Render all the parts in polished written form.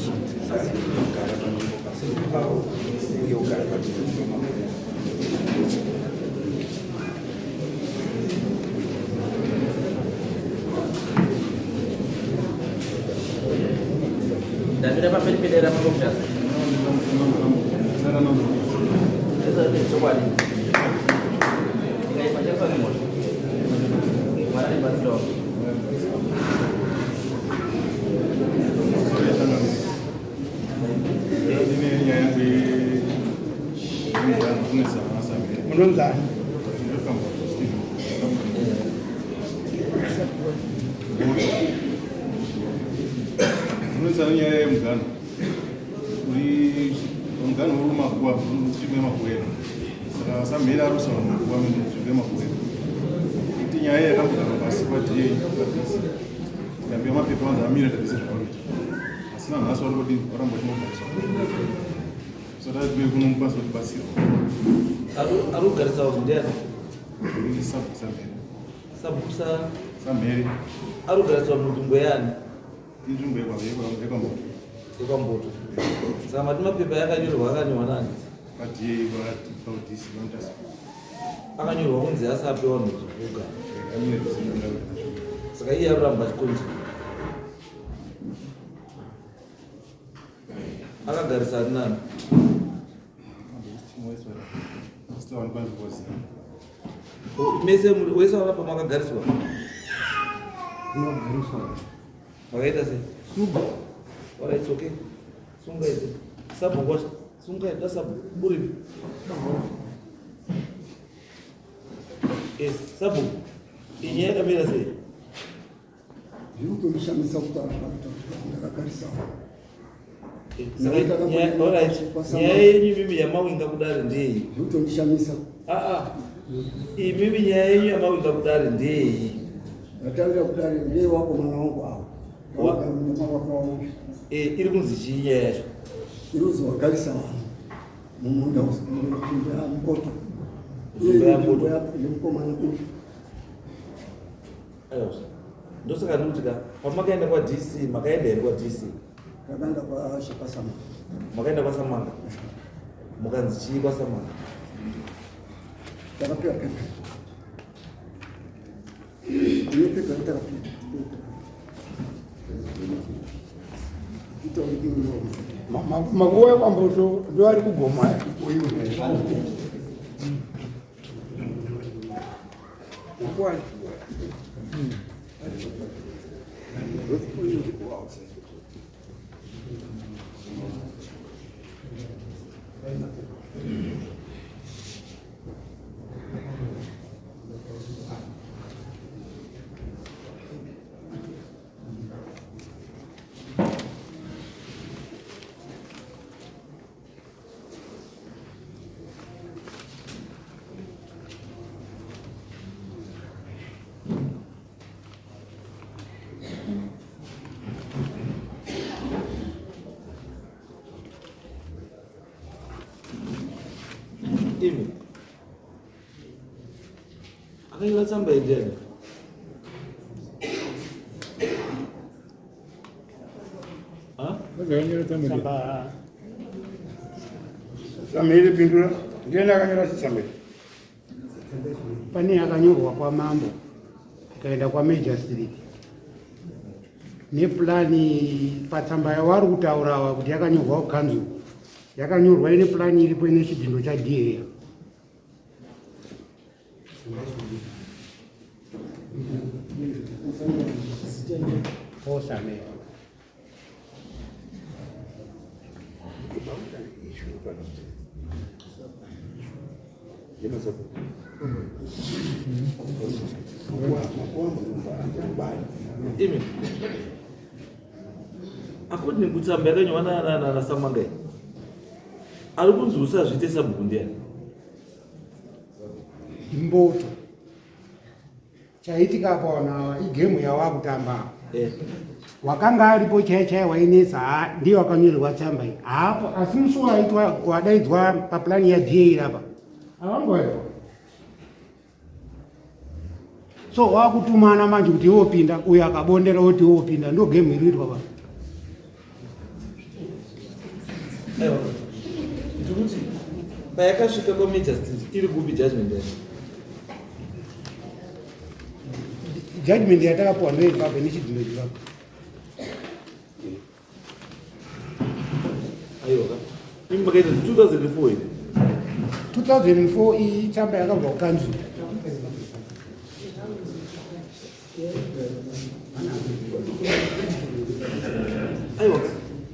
Kugara panzvimbo pasiri pavo uye kugara padhuze nemakuva. Ndamira pamberi pedera mambo Mutasa. Chokwadi. Ndikaipa chaswa nemhosva. Mwari andibatsirawo. Munonzani? Unoisa nyaya yemugano uri mugano uri mumakuwa nzvimbo yemakuwero saka samheri ari kuisa vanhu mumakuwa nzvimbo yemakuwero kuti nyaya yakambogara pasi paDA paDC tikambiwa mapepa vanzi amira tadise zvavanoita asi nanhasi vari kudini varamba vachinogarisa so tati kuno mukwanisa kutibatsira. Ari kugarisa vanhu ndiani? Sabhuku Samheri. Sabhuku Samheri. Ari kugarisa vanhu munzvimbo yani? Inzvimbo yekwaMboto. YekwaMboto. Saka mati mapepa yakanyorwa akanyorwa nani? PaDA paDC vaMutasa. Akanyorwa kunzi asape vanhu zvekugara. Saka iye aruramba achikonzera. Akagarisa ari nani? Mese wese warapa makagariswa? Makaita sei? Sunga. Alright, it's okay. Sunga idzi. Sabhuku wacho. Sunga idzi sabhuku. Buripi. Yes, sabhuku. Inyaya yakamira sei? Zviri kutondishamisa kutaura pakuti ndakagarisawo. Nyaya yenyu imimi yamawinga kudare ndeyi? Zviri kutondishamisa. Aa, imimi nyaya yenyu yamawinga kudare ndeyi? Ndataurira kudare ndeye wakomana wangu avo. Eh, iri kunzi chii nyaya yacho? Iri kunzi wagarisa vanhu mumunda munzvimbo yaMboto. Nzvimbo yaMboto. Yemukomana uyu. Aiwa, ndosaka ndikuti ka pamakaenda kwaDC, makaenda here kwaDC? Takaenda kwaShekasamanga. Makaenda kwaSamanga, mukanzi chii kwaSamanga? Takapiwa pepa. Ine pepa ratakapiwa. Makuva ekwaMboto ndo ari kugoma aya. Imi akanyora tsamba iyi ndiani? Samiri pindura ndiani akanyora tsamba iyi? Pane yakanyorwa kwamambo ikaenda kwamagistrate neplani patsamba yavari kutaura kuti yakanyorwa kukanzuru, yakanyorwa ine plani iripo ine chidhindo chaDA. Osame. Imi according kutsamba yakanyorwa naSamanga iyi, ari kunzi usazviite sabhuku ndiani? Mboto. Chaitika apa vanhu ava igemu yawakutamba apa. Wakanga aripo chaiye chaiye wainetsa ndiye wakanyorerwa tsamba iyi haapo, asi musi waitwa wadaidzwa paplani yaDA iri apa havangoepo. So wakutumana manje kuti iwe opinda, uyo akabondera oti iwe opinda, ndo gemu iri kuitwa pa. Aiwa, ndikuti payakasvika kwamagistrate iri kupi judgment yacho? Judgment yatakapuwa ndoipapo nechidhindo chipapo. Aiwa ka, imi makaita 2004 here? 2004 iyi tsamba yakabva kukanzuru. Aiwa,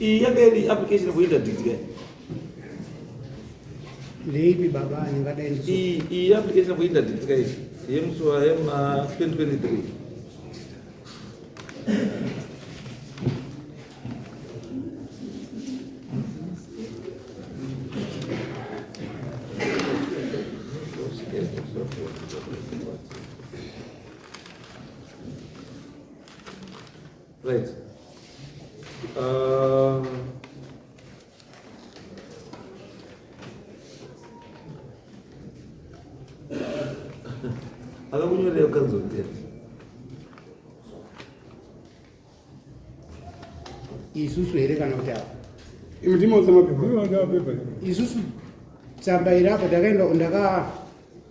iyi yanga iri application for interdict kai? Ndeipi baba? Ndingadai ndiso Iyi application for interdict kai yemusi wa yemuna 2023. Right. Akakunyorera kukanzotera? Isusu here kana kuti ava? Imi ndimoza mapepa. Isusu tsamba iri apo takaenda ndaka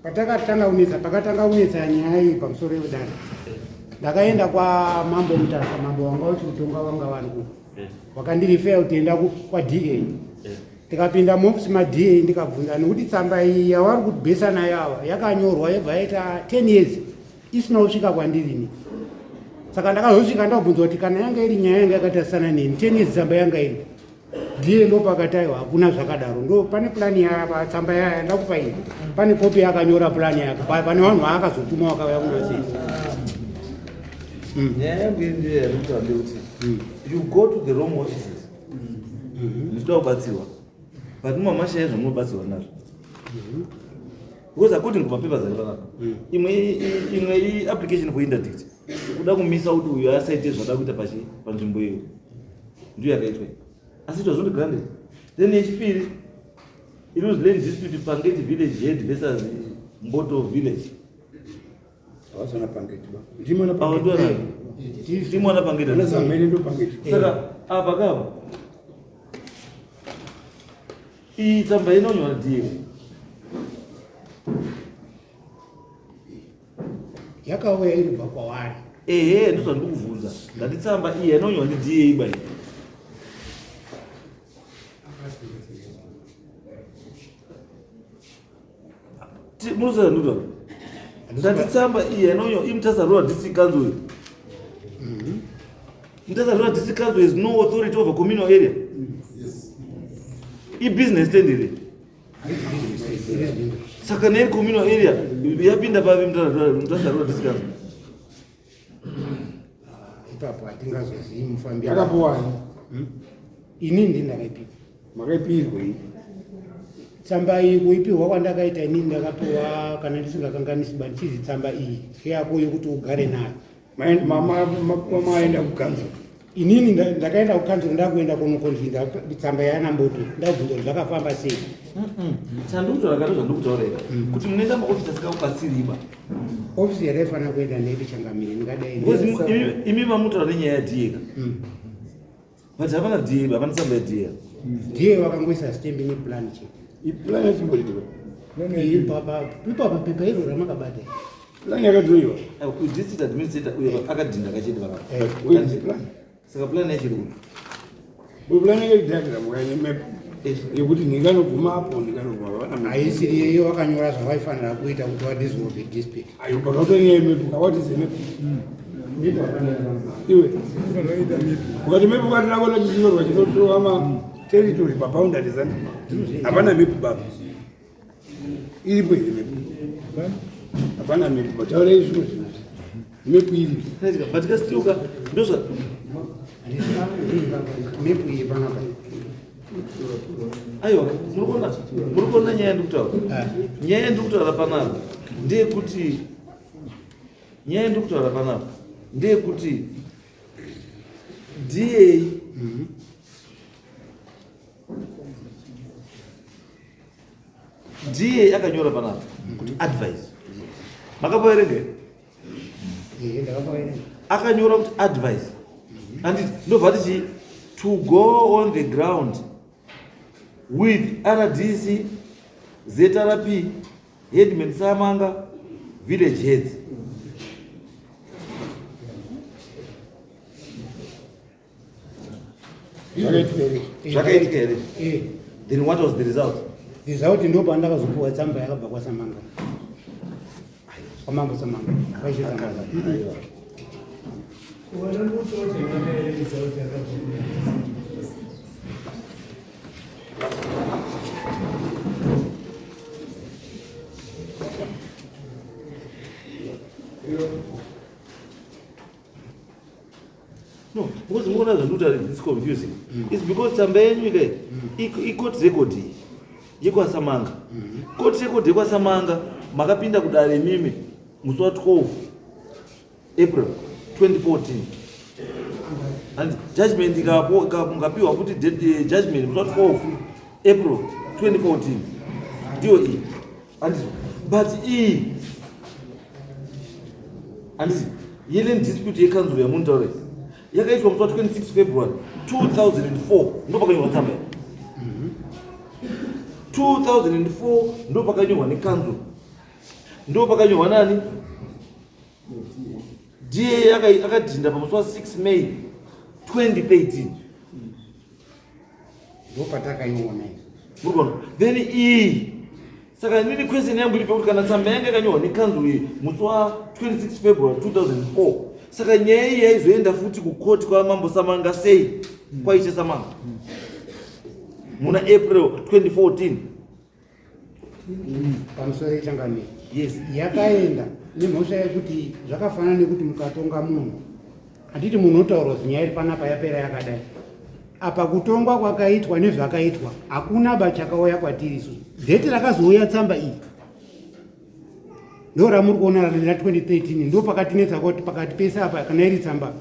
patakatanga kunetsa, pakatanga kunetsa nyaya iyi pamusoro yekudana, ndakaenda kwamambo Mutasa. Mambo wanga uchi kutonga wanga vari ku wakandirifeya kuti enda kwaDA. Tikapinda muofisi maDA, ndikabvunza nekuti tsamba iyi yavari kubhesa nayo ava yakanyorwa yobva yaita 10 years isina kusvika kwandirini. Saka ndakazosvika ndabvunza kuti kana yanga iri nyaya yanga yakatarisana neni, 10 years tsamba yanga iri ndiye, ndopakati aiwa, hakuna zvakadaro. Ndo pane plani yatsamba yaya ndakupa iyi, pane kopi yakanyora plani yake. Pane vanhu vaakazotuma vakauya kunasei. Nyaya yangu iri ndiyo yari kutaura ndekuti you go to the wrong offices muchida kubatsirwa, but mumamashaya zvamunobatsirwa nazvo, because according kumapapers ari panapa, imwe iapplication for interdict, kuda kumisa kuti uyu asaite zvada kuita pachi panzvimbo iyo, ndiyo yakaitwa, asi it was not granted. Then yechipiri inonzi land dispute, Pangeti village head versus Mboto village. Havasana Pangeti ba, ndimona. Avo Pangeti. Ndimona Pangeti. Ana Zamene ndo Pangeti. Saka apa kava iyi tsamba inonyora ndiye Yakauya iri kubva kwavari. Ehe, ndozvandiri kuvhunza. Ndati tsamba iyi inonyora ndi DA ba iyi? Munoziva ndikutaura? Ndati tsamba iyi inonyora iMutasa Rural District Council iyi. Mutasa Rural District Council has no authority over communal area. Ibusiness stand here. Saka nei communal area yapinda papi Mutasa Rural District Council? Ipapo hatingazozivi mufambi. Yakapuwani? Inini ndini ndakaipiwa. Makaipirwa iyi? Tsamba iyi kuipiwa kwandakaita inini, ndakapiwa, kana ndisingakanganisi ba, ndichizi tsamba iyi yako yokuti ugare nayo. Maenda kukanzuru? Inini ndakaenda kukanzuru, ndakuenda kunokonvinza tsamba yaana Mboto, ndabvunza kuti zvakafamba sei. Chandikutaura kana zvandikutaura kuti munoenda maofisi asikakubatsiriba. Ofisi yataifanira kuenda neipi, changamire? Ndingadai Because imi mamutaura nenyaya yaDA ka, but hapana DA, hapana tsamba yaDA. Ndiye wakangoisa stamp neplan chete. Iplan yachimboridiwa? Ipapo pepa iro ramakabata. Plan yakadroiwa. District administrator uyo akadhinda kachete Where vanapa. is the plan? Saka plan yachiri kupi? Plan yakadiagram kaine map yekuti ndinganoguma apo, ndinganoguma vana. Haisiri iyo, wakanyora zvavaifanira kuita kuti vadissolve dispute. Ayo pakautonyaya map, what is the map? Iwe ukati map, ukati rakona chichinyorwa chinotorwa materritory paboundaries ani, hapana map baba. Iripo here map? Hapana map. Bataurai zvimwe zvinhu, map iripo? But kasitiuka ndozva Map iyi panapa. Aiwa, muri kuona nyaya yandikutaura? Nyaya yandikutaura panapa ndeyekuti, nyaya yandikutaura panapa ndeyekuti DA DA akanyora panapa kuti advice. Makapoerenga here? Ehe, ndakapaerenga. Akanyora kuti advice, anditi? Ndobva tichi to go on the ground. With RDC, ZRP, Headman Samanga, village heads. Zvakaitika here? Eh. Then what was the result? Result ndo pandakazopuwa tsamba yakabva kwaSamanga. Kwamambo Samanga. Kwaishe Samanga. No, because muona zvandikuta it's confusing. It's because tsamba yenyu ika i-court record iyi yekwaSamanga. Court record yekwaSamanga makapinda kudare mimi musi wa 12 April 2014. And judgment ikapiwa futi judgment musi wa 12 April 2014. Ndiyo iyi. Handiti? But iyi handiti yeland dispute yekanzuro yamunotaura iyi yakaitwa musi wa 26 February 2004 ndo pakanyorwa tsamba iyi. 2004 ndo pakanyorwa nekanzuro, ndo pakanyorwa nani DA akadhinda pamusi wa 6 May 2013. Ndo patakaiona izvo. Muri kuona? Then iyi, saka inini question yangu iri pekuti kana tsamba yanga yakanyorwa nekanzuro iyi musi wa 26 February 2004, saka nyaya iyi yaizoenda futi kukoti kwaMambo Samanga sei, kwaIshe Samanga muna April 2014? Pamusoro yechangamire. Yes. Yakaenda nemhosva yekuti zvakafanana nekuti mukatonga munhu, handiti munhu otaura kuti nyaya iri panapa yapera yakadai. Apa kutongwa kwakaitwa nezvakaitwa hakuna ba chakauya kwatiri isusu. Date rakazouya tsamba iyi ndo ramuri kuona ra 2013, ndo pakatinetsa kuti pakati pese apa kana iri tsamba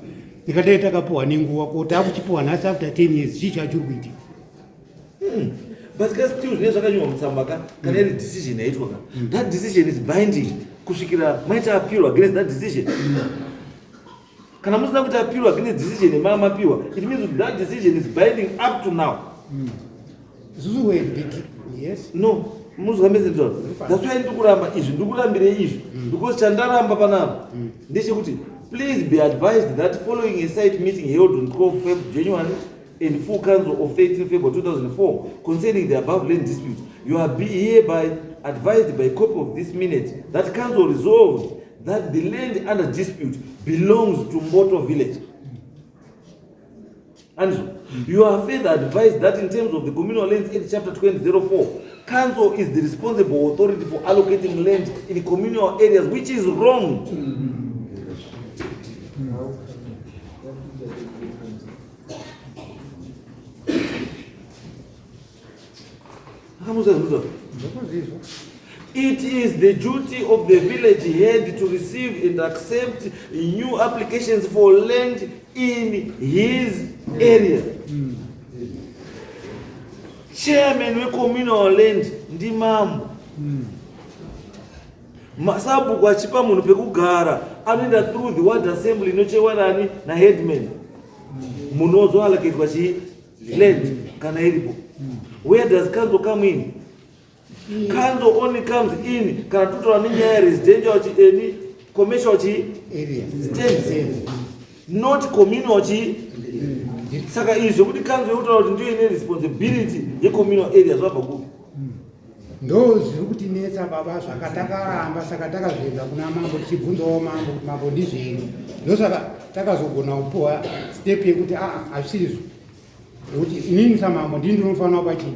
ndikadai takapuhwa nenguva, ko takuchipuhwa nhasi after 10 years, chii chachiri kuitika? But ka still zvine zvakanyorwa mutsamba ka, kana iri decision yaitwa ka, that decision is binding kusvikira maita appeal against that decision. Kana musina kuita appeal against decision yemamapiwa, it means that that decision is binding up to now. Isusu we big yes. No, muzwa mese ndizvo. That's why ndikuramba izvi, ndikurambire izvi, because chandaramba panapa ndechekuti please be advised that following a site meeting held on 12 Feb January and full council of 13 February 2004 concerning the above land dispute, you are be hereby advised by copy of this minute that council resolved that the land under dispute belongs to Mboto village. And you are further advised that in terms of the Communal Lands Act chapter 2004, council is the responsible authority for allocating land in communal areas, which is wrong. Ndokuzvizwa. It is the duty of the village head to receive and accept new applications for land in his area. Chairman wecommunal land ndimambo. Masabhuku achipa munhu pekugara anoenda through the ward assembly inochewa nani? Naheadman. Munhu ozoallocatwa chi land kana iripo. Where does council come in? Council only comes in kana totaura nenyaya yeresidential chi any commercial chi area stands, not communal chi. Saka izvi zvekuti council yekutaura kuti ndiyo ine responsibility yecommunal area zvabva kupi? Ndo zviri kutinetsa baba, zvakatakaramba. Saka takazvienda kuna mambo tichibvunzawo mambo kuti mambo ndizveni. Ndosaka takazogona kupuwa step yekuti aa, hazvisizvo, nekuti inini samambo ndini ndinofanira kupa chii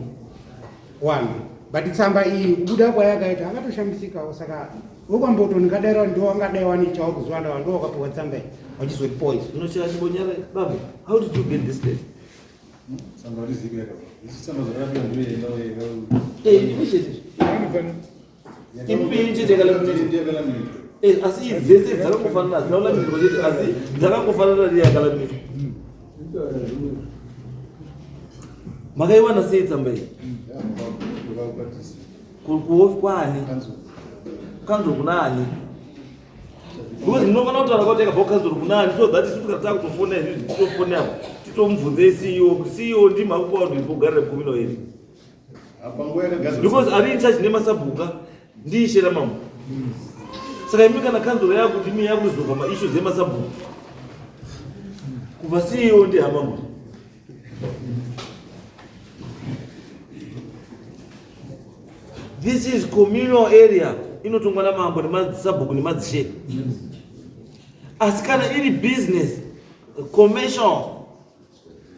one, but tsamba iyi kubuda kwayakaita akatoshamisikawo. Saka wekwamboto ndingadai ndo wangadai wanichawo kuzuva ndawa ndo wakapiwa tsamba iyi wachizotipoisa. Unochera chimbonyara baba, how did you get this letter? Tsamba hatizivi yakabva. Isu tsamba zvakapiwa ndiyo Eh, initiative ipi chete yakalaminate? Yakalaminate. Eh, asi idzi dzese dzakangofanana, hadzina kulaminatwa chete, asi dzakangofanana neyakalaminatwa. Makaiwana sei tsamba iyi? Kuofi kwaani? Kanzuro kuna ani? Because munofanira kutaura kuti yakabva kukanzuro kuna ani, so that isusu kana takutofona izvizvi titofone apo titomubvunze CEO kuti CEO ndimi akupa vanhu iri kugarira communal area. Because ari in charge nemasabhuka ndiishe ramambo. Saka imi kana kanzuro yakuti imi yakuresolva maissues emasabhuku kubva CEO ndihamambo. This is communal area inotongwa namambo nemadzisabhuku nemadzishe. Asi kana iri business commercial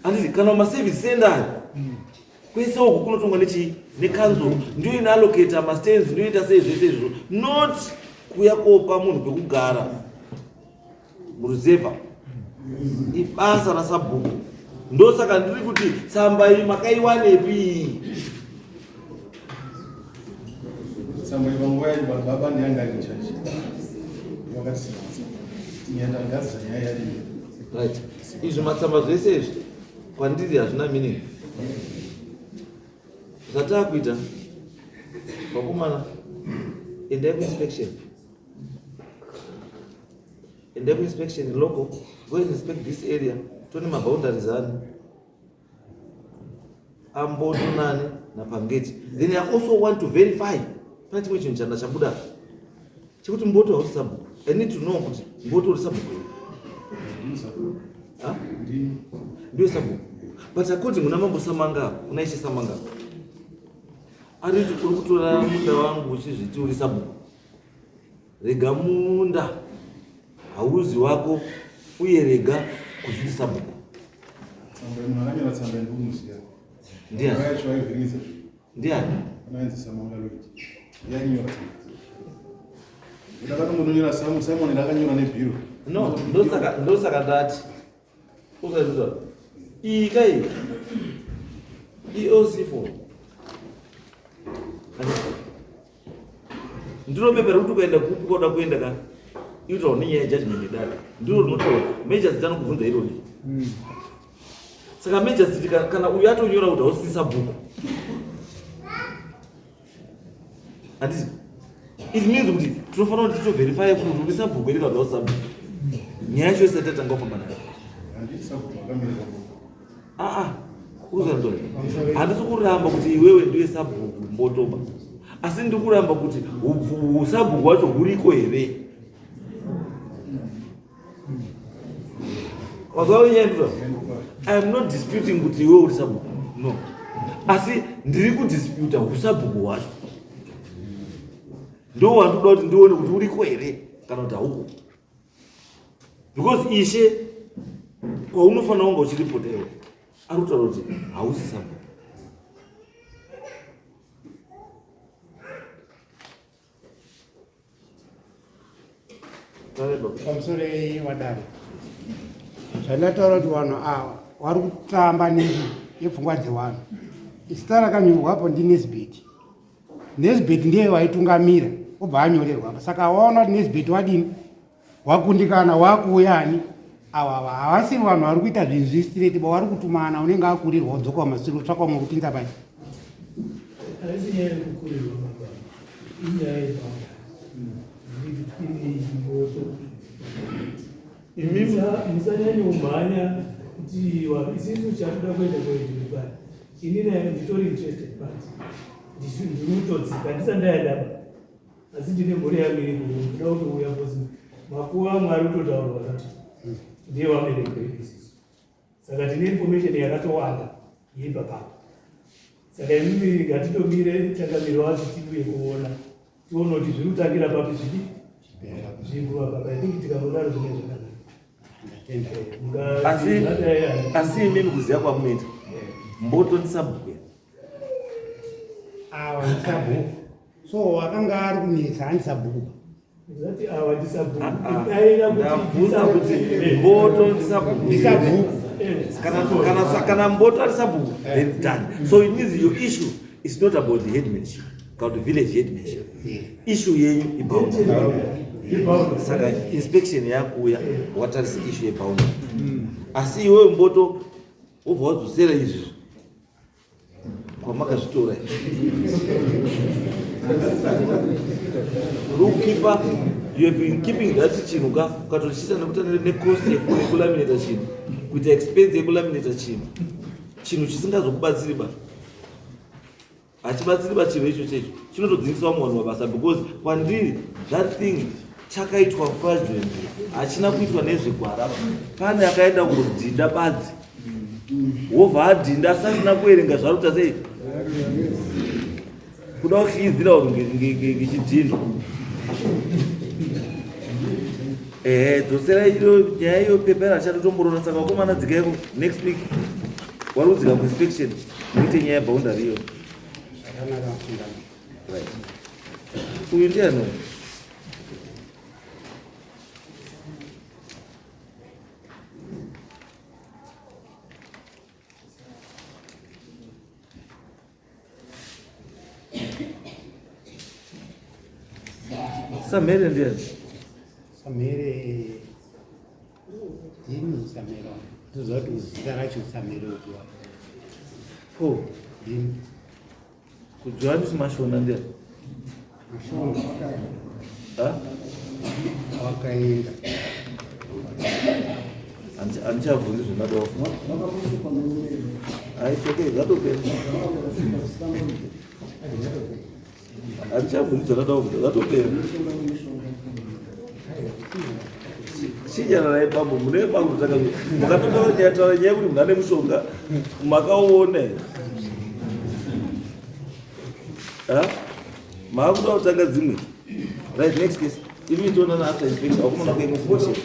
handiti kana maservice center kwese uku kunotongwa nechii nekanzuro ndiyo inoallocata mastands ndiyo inoita sei zvese izvozvo not kuya kopa munhu pekugara muruzevha ibasa rasabhuku ndosaka ndiri kuti tsamba iyi makaiwanepi iyi tsamba iyi panguva yacho baba ndiyanga ari muchachi vakati ndagadzira nyaya yadii right izvi matsamba zvese izvi kwandiri hazvina meaning zvataakuita vakomana endai kuinspection Endai kuinspection local, go and inspect this area, tone maboundaries ani amboto nani napangeti. Then I also want to verify pane chimwe chinhu chanda chabuda chekuti mboto hausi sabhuku. I need to know kuti mboto uri sabhuku here. Ndiwe sabhuku. But according kuna mambo Samanga, kuna ishe Samanga, ariti uri kutora munda wangu uchizviti uri sabhuku. Rega munda hauzi wako uye rega kuzviti sabhuku. Ndiani? Ndiani? No, ndosaka ndosaka ndati usaizwa iyi kai EOC4 ndiro pepa rekuti ukaenda kupi kwauda kuenda ka inotaura nenyaya yejudgment yedare ndiro rinotaura major city anokubvunza irori saka major city kana uyu atonyora kuti hausisi sabhuku handiti it means kuti tinofanira kuti titoverifya kuti uri sabhuku here kana kuti hausi sabhuku nyaya yacho isati yatanga kufamba nayo aa uzandora handisi kuramba kuti iwewe ndiwe sabhuku mbotoba asi ndiri kuramba kuti usabhuku hwacho huriko here wazwaonyaya I am not disputing kuti iwewe uri sabhuku no asi ndiri kudisputa usabhuku hwacho ndo wandikuda kuti ndione kuti uriko here kana kuti hauko because ishe kwaunofanira kunge uchiripota iwe ari kutaura kuti hausi sabhuku Pamusoro wadare zvandataura kuti vanhu ava vari kutamba nepfungwa dzevanhu zita rakanyorwapo ndinesbet nesbet ndiye waitungamira obva anyorerwa apa saka waona kuti nesbet wadini wakundikana wakuuya ani awa ava havasiri vanhu vari kuita zvinhu zvistraight ba vari kutumana unenge akurirwa wodzoka wamasiri utsvaka umwe kupinza pai haisi nyaya yekukurirwa baba inyaya yebaba between mboto musanyanye kumhanya kuti isisu chakuda kuenda kuedipari ini naye nditori interested party ndiri kutodzika ndisati ndaenda asi ndine mhuri yangu iri kuda kutouya bcause makuva amwe ari kutotaurwa kati ndiye vabereki vedu isisu saka tine information yakatowanda iri papapo saka imimi ngatitomire changamiro wacho tiuye kuona tione kuti zviri kutangira papi zvidi zviri kuva papa i think tikangodaro zvine zvakanaka asi asi imimi kuziva kwamunoita mboto ndisabhuku awa ndisabhuku so wakanga ari kunetsa handisabhuku ndabvunza kuti mboto ndisabhuku kana mboto ari sabhuku then done so it means your issue is not about the headmanship kana kuti village headmanship issue yenyu iboundary saka inspection yakuuya watarisa issue yeboundary asi iwewe mboto wobva wadzosera izvi kwamakazvitora rukipa you have been keeping that chinhu ka ukatochiita nekuti necost yekulaminata chinhu kuita expense yekulaminata chinhu chinhu chisingazokubatsiri ba. Hachibatsiri bachinhu icho checho chinotodzingisa vamwe vanhu mabasa because kwandiri that thing chakaitwa fraudulently, hachina kuitwa nezvegwara. Pane akaenda kundodhinda badzi wobva adhinda asi asina kuverenga zvaari kuita sei kuda kuhlizira vanhu ngechidhindo. Ehe, dzosera iro nyaya iyo pepa iro hatichatotomborona. Saka vakomana dzikaiko next week wari kudzika kuinspection muite nyaya yeboundary iyo. Right, uyu ndiani uyu? Samhere ndiani? Samhere ndini. Samhere toziva kuti zita racho Samhere ukiwa. Ko ndini. Kujohanisi Mashona ndiani? Mashona. Ha? Wakaenda. Handichabvunzi zvendadawo. Aitsoke zvatopera. Handichabvunzi zvandadawo, zvatopera. Chinyararai bambo, mune makutanga mukatotaura nyaya, taura nyaya yekuti munhu ane mushonga makauona here? Ha? Maakuda kutanga dzimwe. Right, next case. Imi toonana after inspection. Wakumona kuimwe inspection.